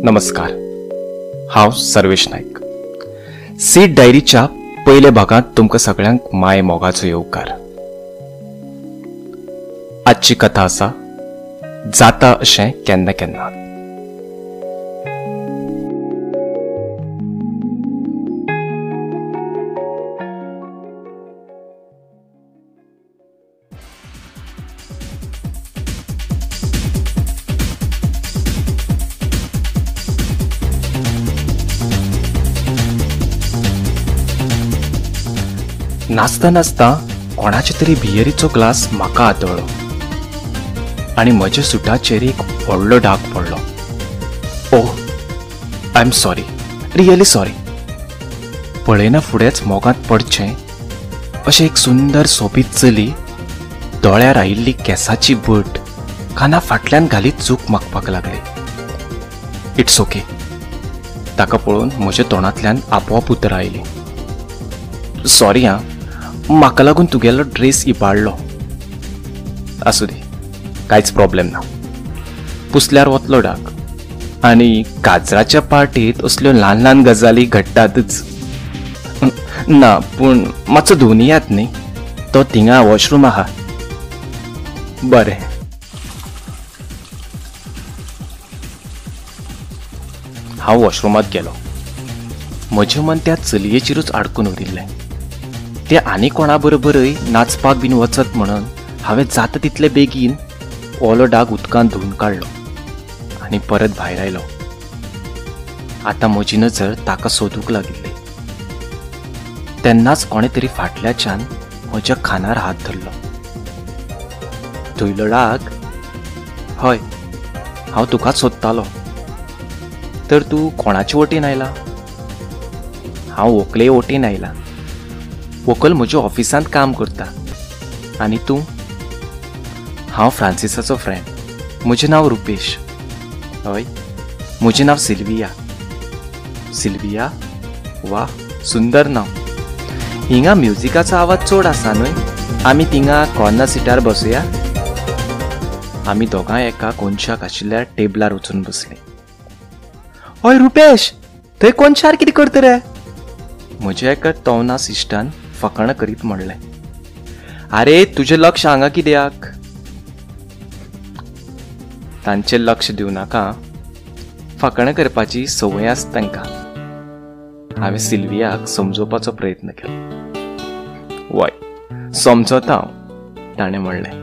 नमस्कार, हांव सर्वेश नाईक. सीट डायरीच्या पयल्या भागांत तुमकां सगळ्यांक माय मोगाचो येवकार. आजची कथा आसा जाता अशें केन्ना केन्ना. नाचता नाचता कोणाचे तरी बियरीचो ग्लास म्हाका आदळ्ळो आनी म्हज्या सुटाचेर एक व्हडलो डाग पडलो. Oh, I am sorry, really sorry. पळयना फुडेंच मोगांत पडचें अशें एक सुंदर सोबीत चली दोळ्यार आयिल्ली केसाची बट काना फाटल्यान घालीत चूक मागपाक लागली. It's okay. ताका पळोवन म्हज्या तोंडांतल्यान आपोआप उतरां आयलीं. सॉरी आं, म्हाका लागून तुगेलो ड्रेस इबाडलो. आसूं दी, कांयच प्रॉब्लेम ना. पुसल्यार वतलो डाग. आनी काजराच्या पार्टीत असल्यो ल्हान ल्हान गजाली घडटातच. ना, पूण मातसो धुवन यात न्ही, तो थिंगा वॉशरूम आहा. बरें. हांव वॉशरुमांत गेलो. म्हजें मन त्या चलयेचेरूच आडकून उरिल्लें. ते आनी कोणा बरोबरय नाचपाक बीन वचत म्हणून हांवें जाता तितले बेगीन ओलो डाग उदकांत धुवन काडलो आनी परत भायर आयलो. आतां म्हजी नजर ताका सोदूंक लागिल्ली. तेन्नाच कोणें तरी फाटल्याच्यान म्हज्या खानार हात धरलो. धुयलो डाग? हय, हांव तुकाच सोदतालो. तर तूं कोणाचे वटेन आयला? हांव व्हंकले वटेन आयला. व्हंकल म्हज्या ऑफिसांत काम करता. आनी तूं? हांव फ्रांसिसाचो फ्रेंड. म्हजें नांव रुपेश. हय, म्हजें नांव सिल्विया. सिल्विया? वा, सुंदर नांव. हिंगा म्युजिकाचो आवाज चड आसा न्हय? आमी थिंगा कॉर्नर सिटार बसुया. आमी दोगांय एका कोनशाक आशिल्ल्या टेबलार वचून बसलीं. हय रुपेश, थंय कोनशार कितें करता रे? म्हज्या एका तवनास इश्टान फकाणां करीत म्हणलें. आरे, तुजें लक्ष हांगा कित्याक? तांचें लक्ष दिवं नाका, फकाणां करपाची संवय आसा तांकां. हांवें सिल्वियाक समजोवपाचो प्रयत्न केलो. वय, समजता हांव, ताणें म्हणलें.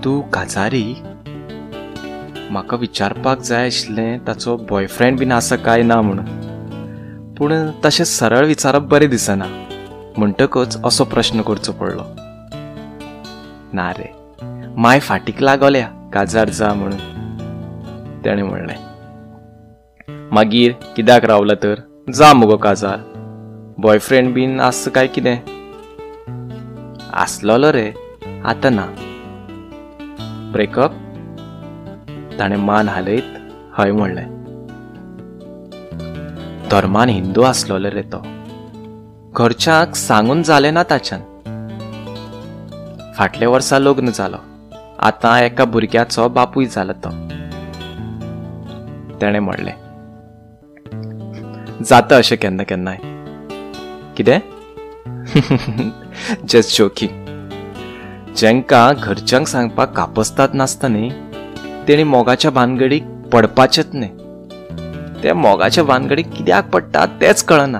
तूं काजारी? म्हाका विचारपाक जाय आशिल्लें ताचो बॉयफ्रेंड बीन आसा काय ना म्हणून, पूण तशें सरळ विचारप बरें दिसना, म्हणटकच असो प्रश्न करचो पडलो. ना रे, माय फाटीक लागोल्या काजार जा म्हणून, तेणें म्हणलें. मागीर कित्याक रावला तर? जा मुगो काजार. बॉयफ्रेंड बीन आसा काय कितें? आसलोलो रे, आतां ना. ब्रेकअप? ताणें मान हालयत हय म्हणलें. धर्मान हिंदू आसलोलो रे तो. घरच्यांक सांगून जालें ना ताच्यान. फाटल्या वर्सा लग्न जालो. आतां एका भुरग्याचो बापूय जाला तो, तेणें म्हणलें. जाता अशें केन्ना केन्नाय. कितें? Just joking. जेंकां घरच्यांक सांगपाक कापस्तात नासता न्ही, तेणी मोगाच्या भानगडीक पडपाचेच न्ही. ते मोगाच्या भानगडीक कित्याक पडटा तेंच कळना.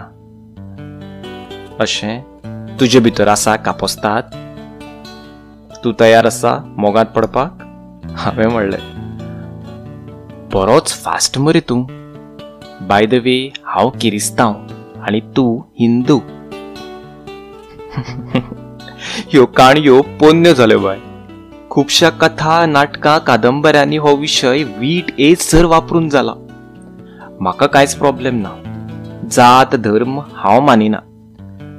अशें तुजे भितर आसा कापस्तात? तूं तयार आसा मोगांत पडपाक? हांवें म्हणलें. बरोच फास्ट मरे तूं. बाय the way, हांव किरिस्तांव आनी तूं हिंदू. ह्यो काणयो पोन्न्यो जाल्यो बाय. खुबश्या कथा, नाटकां, कादंबऱ्यांनी हो विशय वीट एज सर वापरून जाला. म्हाका कांयच प्रॉब्लेम ना. जात धर्म हांव मानिना.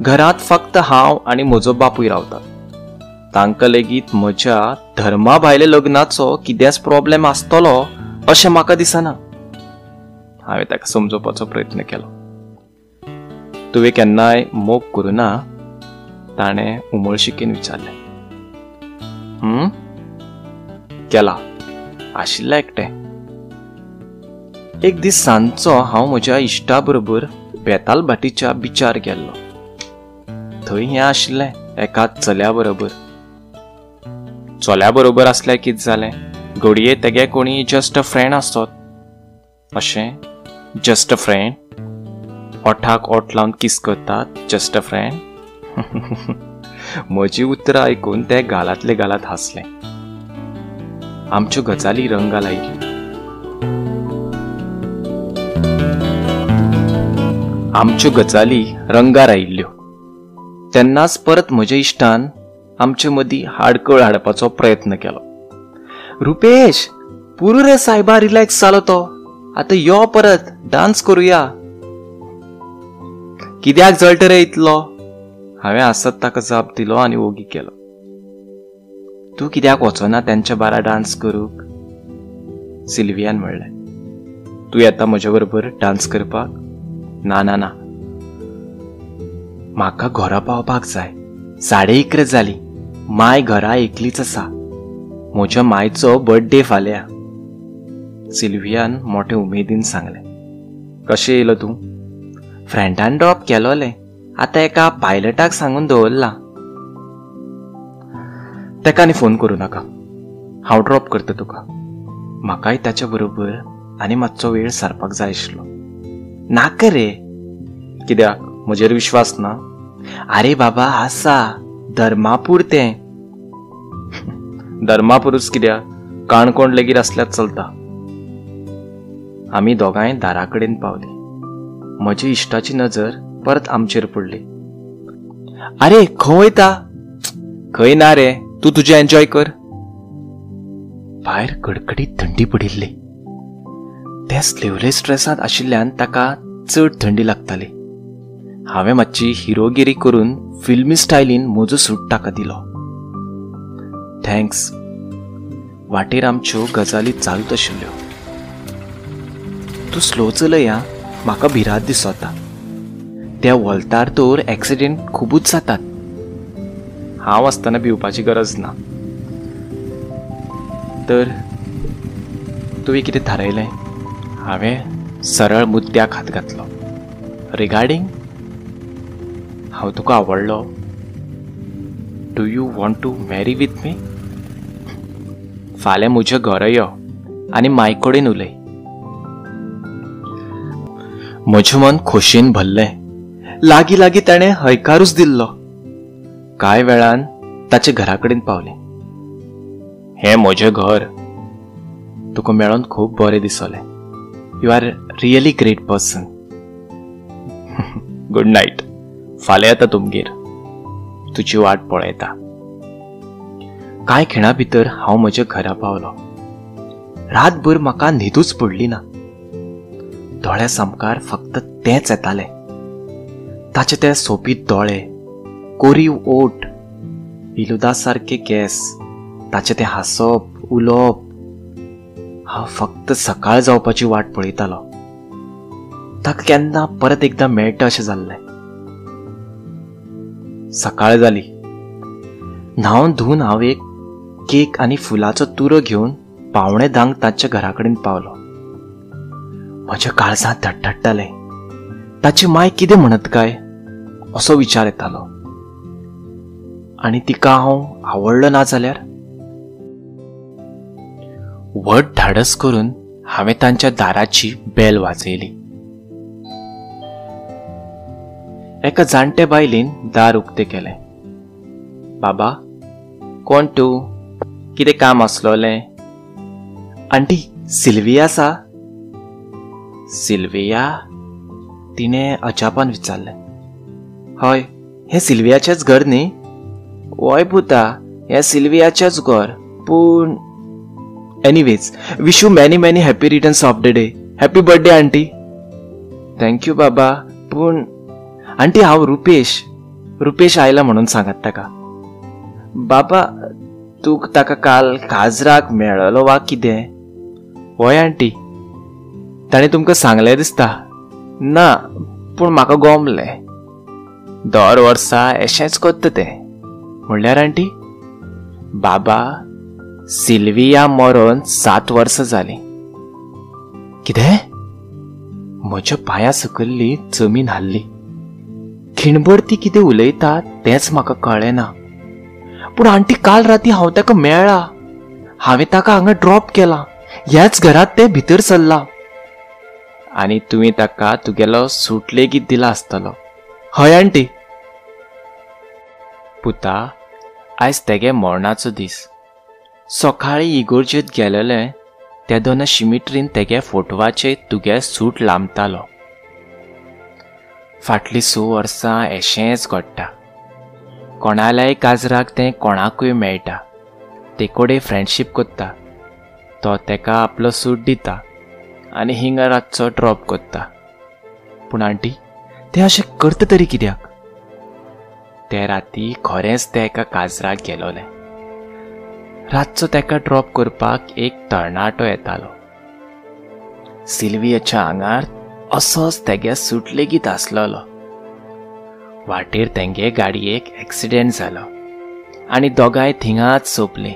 घरांत फक्त हांव आनी म्हजो बापूय रावतात. तांकां लेगीत म्हज्या धर्मा भायल्या लग्नाचो कितेंच प्रॉब्लेम आसतलो अशें म्हाका दिसना. हांवें ताका समजोवपाचो प्रयत्न केलो. तुवें केन्नाय मोग करूं ना? ताणें उमळशिकेन विचारलें. केला, आशिल्लें एकटें. एक दीस सांजचो हांव म्हज्या इश्टा बरोबर बेतालभाटीच्या बिचार गेल्लो. थंय हें आशिल्लें एका चल्या बरोबर. चल्या बरोबर आसल्यार कितें जालें, घडये तेगे कोणी जस्ट अ फ्रेंड आसत. अशें जस्ट अ फ्रेंड? ओठाक ओठ लावन किस करतात जस्ट अ फ्रेंड? म्हजी उतरां आयकून ते गालांतले गालांत हांसलें. आमच्यो गजाली रंगाल आयिल्ल्यो. आमच्यो गजाली रंगार आयिल्ल्यो. तेन्नाच परत म्हज्या इश्टान आमचे मदीं आडखळ हाडपाचो प्रयत्न केलो. रुपेश, पुरो रे सायबा, रिलॅक्स जालो तो, आतां यो परत डान्स करुया. कित्याक जळटा रे इतलो? हांवें आसत ताका जाप दिलो आनी ओगी केलो. तूं कित्याक वचना तेंच्या बारा डान्स करूंक? सिल्वियान म्हणलें. तूं येता म्हज्या बरोबर डान्स करपाक? ना ना ना, म्हाका घरा पावपाक जाय. 11:30 जाली, माय घरा एकलीच आसा. म्हज्या मायचो बर्थडे फाल्यां. सिल्वियान मोठे उमेदीन सांगलें. कशें येयलो तूं? फ्रेंडान ड्रॉप केलोलें, आतां एका पायलटाक सांगून दवरला. तेका आनी फोन करूं नाका, हांव ड्रॉप करता तुका. म्हाकाय ताच्या बरोबर आनी मातसो वेळ सारपाक जाय आशिल्लो. नाका रे. कित्याक, म्हजेर विश्वास ना? आरे बाबा आसा, धर्मापूर तें. धर्मापुरूच कित्याक, काणकोण लेगीत आसल्यार चलता. आमी दोगांय दारा कडेन पावली. म्हजी इश्टाची नजर परत आमचेर पडली. आरे खंय वयता? खंय ना रे, तूं तुजें एन्जॉय कर. भायर कडकडीत थंडी पडिल्ली. त्या स्लीवलेस ड्रेसांत आशिल्ल्यान ताका चड थंडी लागताली. हांवें मातशी हिरोगिरी करून फिल्मी स्टायलीन म्हजो सूट ताका दिलो. Thanks. वाटेर आमच्यो गजाली चालूच आशिल्ल्यो. तूं स्लो चलय आं, म्हाका भिरांत दिसता. त्या वोल्तार तर एक्सिडेंट खुबूच जातात. हांव आसतना भिवपाची गरज ना. तर तुवें कितें थारायलें? हांवें सरळ मुद्द्याक हात घातलो. रिगार्डींग हांव तुका आवडलो? Do you want to marry with me? फाल्यां म्हज्या घरा यो आनी माय कडेन उलय. म्हजें मन खोशयेन भरलें. लागीं लागीं ताणें हयकारूच दिल्लो. कांय वेळान ताच्या घरा कडेन पावलें. हें म्हजें घर. तुका मेळोन खूब बरें दिसलें. You are really great person. Good night. फाल्यां येता तुमगेर, तुजी वाट पळयता. कांय खिणा भितर हांव म्हज्या घरा पावलो. रातभर म्हाका न्हिदूच पडली ना. दोळ्या सामकार फक्त तेंच येतालें. ताचे ते सोबीत दोळे, कोरीव ओठ, विलोदा सारके केंस, ताचें तें हांसप, उलोवप. हांव फक्त सकाळ जावपाची वाट पळयतालो. ताका केन्ना परत एकदां मेळटा अशें जाल्लें. सकाळ जाली. न्हावन धुवन हांव एक केक आनी फुलाचो तुरो घेवन 9:45 ताच्या घरा कडेन पावलो. म्हज्या काळजांत धडधडटालें. ताची माय कितें म्हणत काय असो विचार येतालो. आनी तिका हांव आवडलो ना जाल्यार? व्हड धाडस करून हांवें तांच्या दाराची बेल वाजयली. एका जाणटे बायलेन दार उक्तें केलें. बाबा, कोण तूं? कितें काम आसलोलें? आंटी, सिल्विया आसा? सिल्विया? तिणें अजापान विचारलें. हय, हें सिल्वियाचेंच घर न्ही? हय पुता, हें सिल्वियाचेंच घर. पूण anyways, wish you many many happy returns of the day. Happy birthday aunty. Thank you बाबा. पूण आंटी, हांव रुपेश. रुपेश आयला म्हणून सांगात ताका. बाबा, तूं ताका काल काजराक मेळलो वा कितें? हय आंटी. ताणें तुमकां सांगलें दिसता. ना, पूण म्हाका गोमलें. दर वर्सा अशेंच करता तें. म्हणल्यार आंटी, बाबा सिल्विया मरोन 7 वर्सां जालीं. कितें? म्हज्या पांया सकल्ली जमीन हाल्ली. खिणभर ती कितें उलयता तेंच म्हाका कळ्ळें ना. पूण आंटी, काल राती हांव ताका मेळ्ळा. हांवें ताका हांगा ड्रॉप केला. ह्याच घरांत तें भितर सरला. आनी तुवें ताका तुगेलो सूट लेगीत दिला आसतलो. हय आंटी. पुता, आयज तेगे मरणाचो दीस. सकाळीं इगोर्जेत गेलेलें तेदोना शिमिट्रीन तेगे फोटवाचे तुगे सूट लांबतालो. फाटलीं 6 वर्सां अशेंच घडटा. कोणाल्याय काजराक तें कोणाकूय मेळटा, तेकोडे फ्रेंडशीप करता, तो तेका आपलो सूट दिता आनी हिंगा रातचो ड्रॉप करता. पूण आंटी, तें अशें करता तरी कित्याक? ते राती खरेंच तें एका काजराक गेलोलें. रातचो तेका ड्रॉप करपाक एक तरणाटो येतालो. सिल्वियाच्या आंगार असोच तेगे सूट लेगीत आसलेलो. वाटेर तेंगे गाडयेक एक्सिडेंट जालो आनी दोगांय थिंगाच सोंपलीं.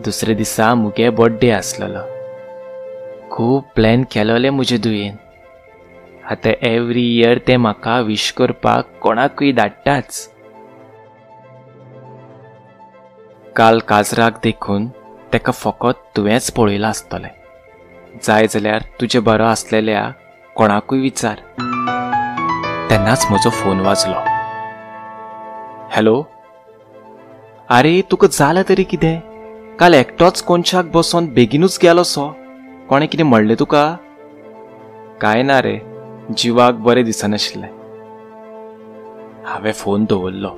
दुसरे दिसा मुगे बर्थडे आसलेलो. खूब प्लॅन केलोले म्हजे दुयेन. आतां एवरी इयर तें म्हाका विश करपाक कोणाकूय धाडटाच. काल काजराक देखून तेका फकत तुवेंच पळयलां आसतलें. जाय जाल्यार तुजे बरो आसलेल्या कोणाकूय विचार. तेन्नाच म्हजो फोन वाजलो. हॅलो. आरे, तुका जालां तरी कितें? काल एकटोच कोनशाक बसोन बेगीनूच गेलो सो. कोणें कितें म्हणलें तुका? कांय ना रे, जिवाक बरें दिसनाशिल्लें. हांवें फोन दवरलो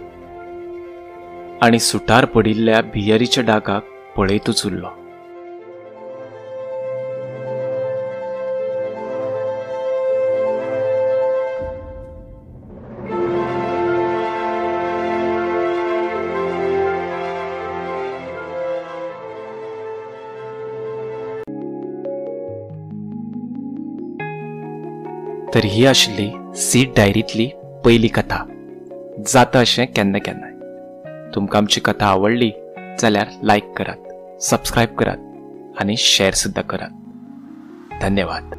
आनी सुटार पडिल्ल्या बियरीच्या डागाक पळयतूच उरलो. तर ही आशिल्ली सीट डायरींतली पयली कथा. जाता अशें केन्ना केन्नाय. तुमकां आमची कथा आवडली जाल्यार लायक करात, सबस्क्रायब करात आनी शेअर सुद्दां करात. धन्यवाद.